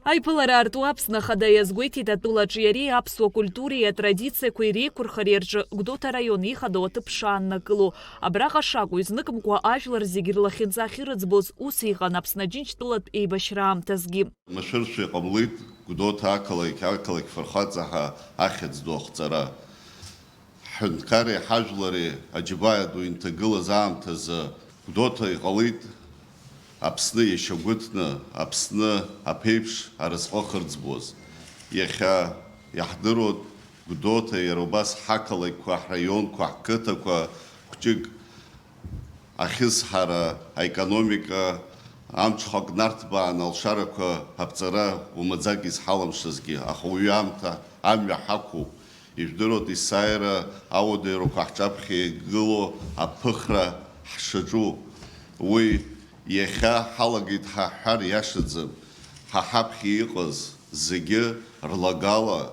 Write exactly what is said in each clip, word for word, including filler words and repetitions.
Аиԥылара арту Аԥсны Ахада иазгәеиҭеит атәылаҿ иареи аԥсуа культуреи атрадициақәеи реиқәырхареи рҿы Гәдоуҭа араион ихадоу аҭыԥ шааннакыло. Абраҟа шакәу изныкымкәа ажәлар зегьы рлахьынҵа ахьырыӡбоз ус иҟан Аԥсны Аџьынџьтәылатә еибашьра аамҭазгьы. Машәыршәа иҟамлеит Гәдоуҭа ақалақь, ақалақь фырхаҵа ҳәа ахьӡ ду ахҵара. Ҳҳәынҭқарреи ҳажәлари аџьабаа ду инҭагылаз аамҭазы Гәдоуҭа иҟалеит Аԥсны иашьагәыҭны, Аԥсны аԥеиԥш аразҟы ахырӡбоз. Иахьа иаҳдыруеит Гәдоуҭа иара убас ҳақалақьқәа, ҳраионқәа, ҳқыҭақәа хәҷык ахьысҳара, аекономика, амҽхак нарҭбаан алшарақәа аԥҵара умаӡак изҳалымшазгьы, аха уи аамҭа амҩа ҳақәуп. Ижәдыруеит, есааира ауадаҩрақәа ҳҿаԥхьа игылоу аԥыхра ҳшаҿу. Уи иахьа ҳалагеит ҳәа ҳҳәар иашаӡам. Ҳа ҳаԥхьа иҟаз зегьы рлагала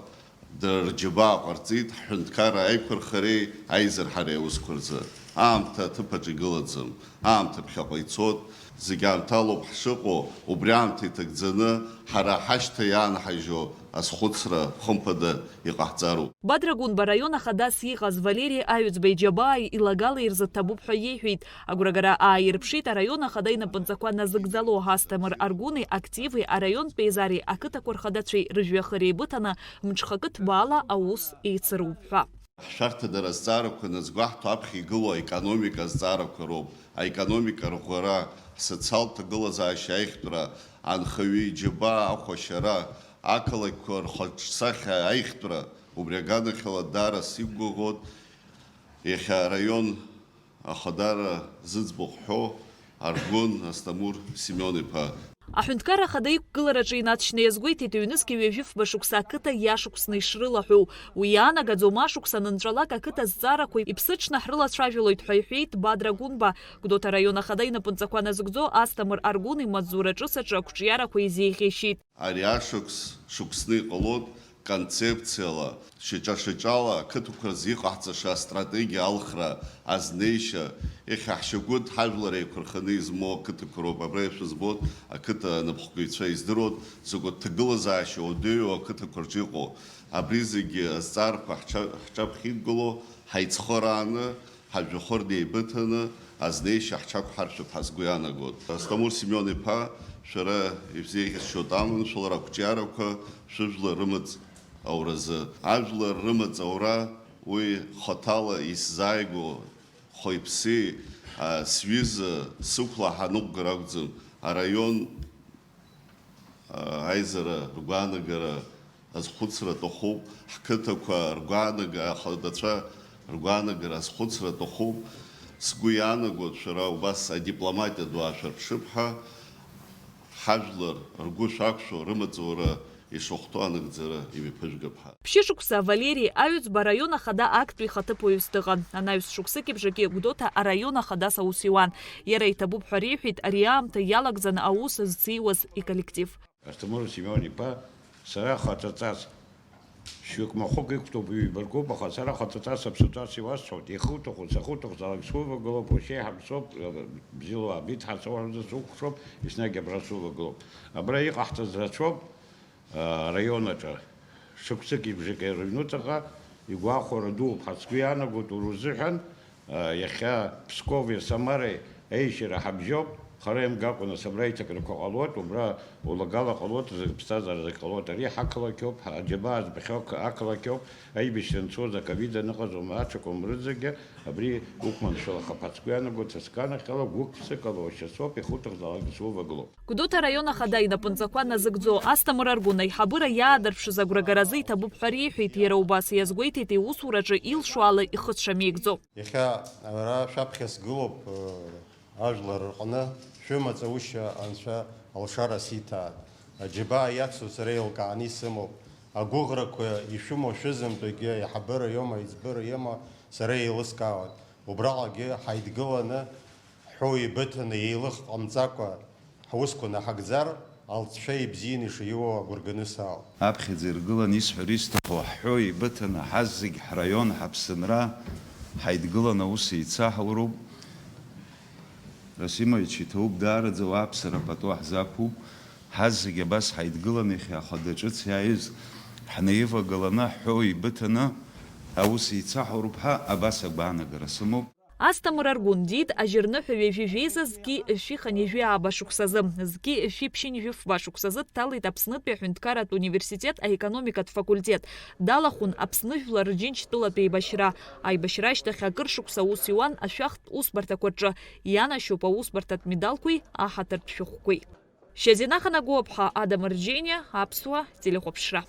дара рџьабаа ҟарҵеит ҳҳәынҭқарра аиқәырхареи аизырҳареи аусқәа рзы. Аамҭа аҭыԥаҿ игылаӡам, аамҭа ԥхьаҟа ицоит, зегь аамҭалоуп ҳшыҟоу, убри аамҭа иҭагӡаны ҳара ҳашьҭа иаанҳажьуа азхәыцра хымԥада иҟаҳҵароуп. Бадра Гәынба араион ахадас иҟаз Валери Аҩӡба иџьабааи илагалеи рзы дҭабуп ҳәа иеиҳәеит. Агәрагара ааирԥшит араион ахада инапынҵақәа назыгӡало Асҭамыр Аргәыни активи араионтәи еизари ақыҭақәа рхадацәеи рыжәҩахыр еибыҭаны мҽхакы ҭбаала аус еицыруп ҳәа. Ҳшәарҭадара азҵаарақәа назгәаҳҭо аԥхьа игылоу аекономика азҵаарақәа роуп. Аекономика арӷәӷәара, ҳсоциалтә ҭагылазаашьа аиӷьтәра, анхаҩы иџьабаа ахәашьара, ақалақьқәа рхаҿсахьа аиӷьтәра, убри аганахьала даара сиқәгәыӷуеит иахьа араион ахадара зыӡбахә ҳәо Аргәын Асҭамыр Семион-иԥа. Аҳәынҭқарра Ахада иқәгылараҿы инаҵшьны иазгәеиҭеит, ҩнызқьи ҩажәи фба шықәса ақыҭа иашықәсны ишрылаҳәоу. Уи иаанагӡоу, ма шықәса анынҵәалак ақыҭа зҵаарақәа иԥсыҽны ҳрылацәажәалоит ҳәа иҳәеит Бадра Гәынба. Гәдоуҭа араион ахада инапынҵақәа назыгӡо Асҭамыр Аргәын имаҵзура ҿыц аҿы ақәҿиарақәа изеиӷьеишьеит. Ари ашықәс шықәсны иҟалоит концепциала, шьаҿа-шьаҿала ақыҭақәа рзы иҟаҳҵаша астратегиа алхра, азнеишьа, иахьа ҳшьагәыҭ ҳажәлар еиқәырханы измоу ақыҭақәа роуп. Абра ишәызбоит, ақыҭа анапхгаҩцәа издыруеит, закәытә ҭагылазаашьа уадаҩу ақыҭақәа рҿы иҟоу. Абри зегьы азҵаарақәа ҳҽа-, ҳҿаԥхьа иқәгылоу ҳаицхырааны, ҳажәҩахыр деибыҭаны азнеишьа ҳҽақәҳаршәып ҳәа сгәы иаанагоит. Асҭамыр Семион-иԥа, шәара ишәзеиӷьасшьоит аманшәалара ақәҿиарақәа шәыжәлар рымаҵ ауразы. Ажәлар рымаҵ аура уи хаҭала исзааигәоу хәеи-ԥси, а, сҩыза, сықәла ҳаныҟәгара акәӡам. Араион аизара ргәаанагара азхәыцра аҭахуп, ҳқыҭақәа ргәаанага-, ахадацәа ргәаанагара азхәыцра аҭахуп. Сгәы иаанагоит, шәара убас адипломатиа ду аашәырԥшып ҳәа, ҳажәлар ргәы шәақәшәо, рымаҵура ишахәҭоу анагӡара имҩаԥыжәгап ҳәа. Ԥшьышықәса Валери Аҩӡба араион ахада актәи ихаҭыԥуаҩыс дыҟан. Анаҩс шықәсыки бжаки Гәдоуҭа араион ахадас аус иуан. Иара иҭабуп ҳәа реиҳәеит ари аамҭа иалагӡаны аус зциуаз иколлектив. Асҭамыр Семион-иԥа, сара хаҵаҵас шәҩык махәык иқәтәоуп, ҩба ргоуп, аха сара хаҵаҵас аԥсуаҵас иуасҳәоит, ихуҭаху, сахуҭаху, залак сувагылоуп, ушьеиҳаб соуп, бзиала уаабеит ҳәа соуҳәозар сукәхшоуп, еснагь абра сувагылоуп. Абра иҟаҳҵаз рацәоуп, араион аҿы шықәсыки бжаки рыҩнуҵаҟа игәахәара дууп ҳәа сгәы иаанагоит уара узыҳәан. Иахьа Пскови Самареи аиашьара ҳабжьоуп, хара имгакәа, нас, абра аиҭакрақәа ҟалоит, убра улагала ҟалоит, зегь ԥсҭазаара зегь ҟалоит. Ари ҳақалақь ауп, ҳаџьабаа збахьоу ақалақь ауп, аибашьра анцоз, аковид аныҟаз, аҽакәым рыӡагьы абри уқәманшәалахап ҳәа сгәы иаанагоит, са сганахьала гәык-ԥсыкала уашьа соуп, ихуҭахзаалакгьы сувагылоуп. Гәдоуҭа араион ахада инапынҵақәа назыгӡо Асҭамыр Аргәын аиҳабыра иаадырԥшыз агәрагара азы иҭабуп ҳәа реиҳәеит, иара убас иазгәеиҭеит иусураҿы илшо ала ихы дшамеигӡо. Иахьа ара шәаԥхьа сгылоуп, ажәлар рҟны шәымаҵ аушьа анцәа алшара сиҭааит. Аџьабаа иацу сара еилкааны исымоуп. Агәыӷрақәа ишәымоу шәызымтәогьы аиҳабыра иоума, аиҵбыра иоума, сара еилыскаауеит. Убраҟагьы ҳаидгыланы ҳәоу еибыҭаны еилых ҟамҵакәа ҳусқәа наҳагӡар, алҵшәа ибзианы ишиоуа агәырганы саауп. Аԥхьаӡа иргыланы исҳәар исҭаху, ҳҳәоу еибыҭаны ҳазегь ҳраион, ҳаԥсынра ҳаидгыланы аус еицаҳауроуп. Расимович, иҭабуп даараӡа, уааԥсара пату ҳзақәуп. Ҳазегь абас ҳаидгыланы иахьа ахада ҿыц иааиз ҳнаивагаланы ҳҳәоу еибыҭаны аус еицаҳароуп ҳәа абас агәаанагара сымоуп. Асҭамыр Аргәын диит ажьырныҳәа ҩажәи жәеиза зқьи жәшәи хынҩажәи ааба шықәсазы, зқьи жәшәи ԥшьынҩажәи фба шықәсазы дҭалеит Аԥснытәи аҳәынҭқарратә университет аекономикатә факультет. Далахәын Аԥсны Жәлар Рџьынџьтәылатә еибашьра. Аибашьра ашьҭахь акыр шықәса аус иуан ашәахтә усбарҭақәа рҿы, ианашьоуп аусбарҭатә медалқәеи аҳаҭыртә шәҟәқәеи. Шьазина Ханагәыаԥҳа, Адам Рџьениа, Аԥсуа телехәаԥшра.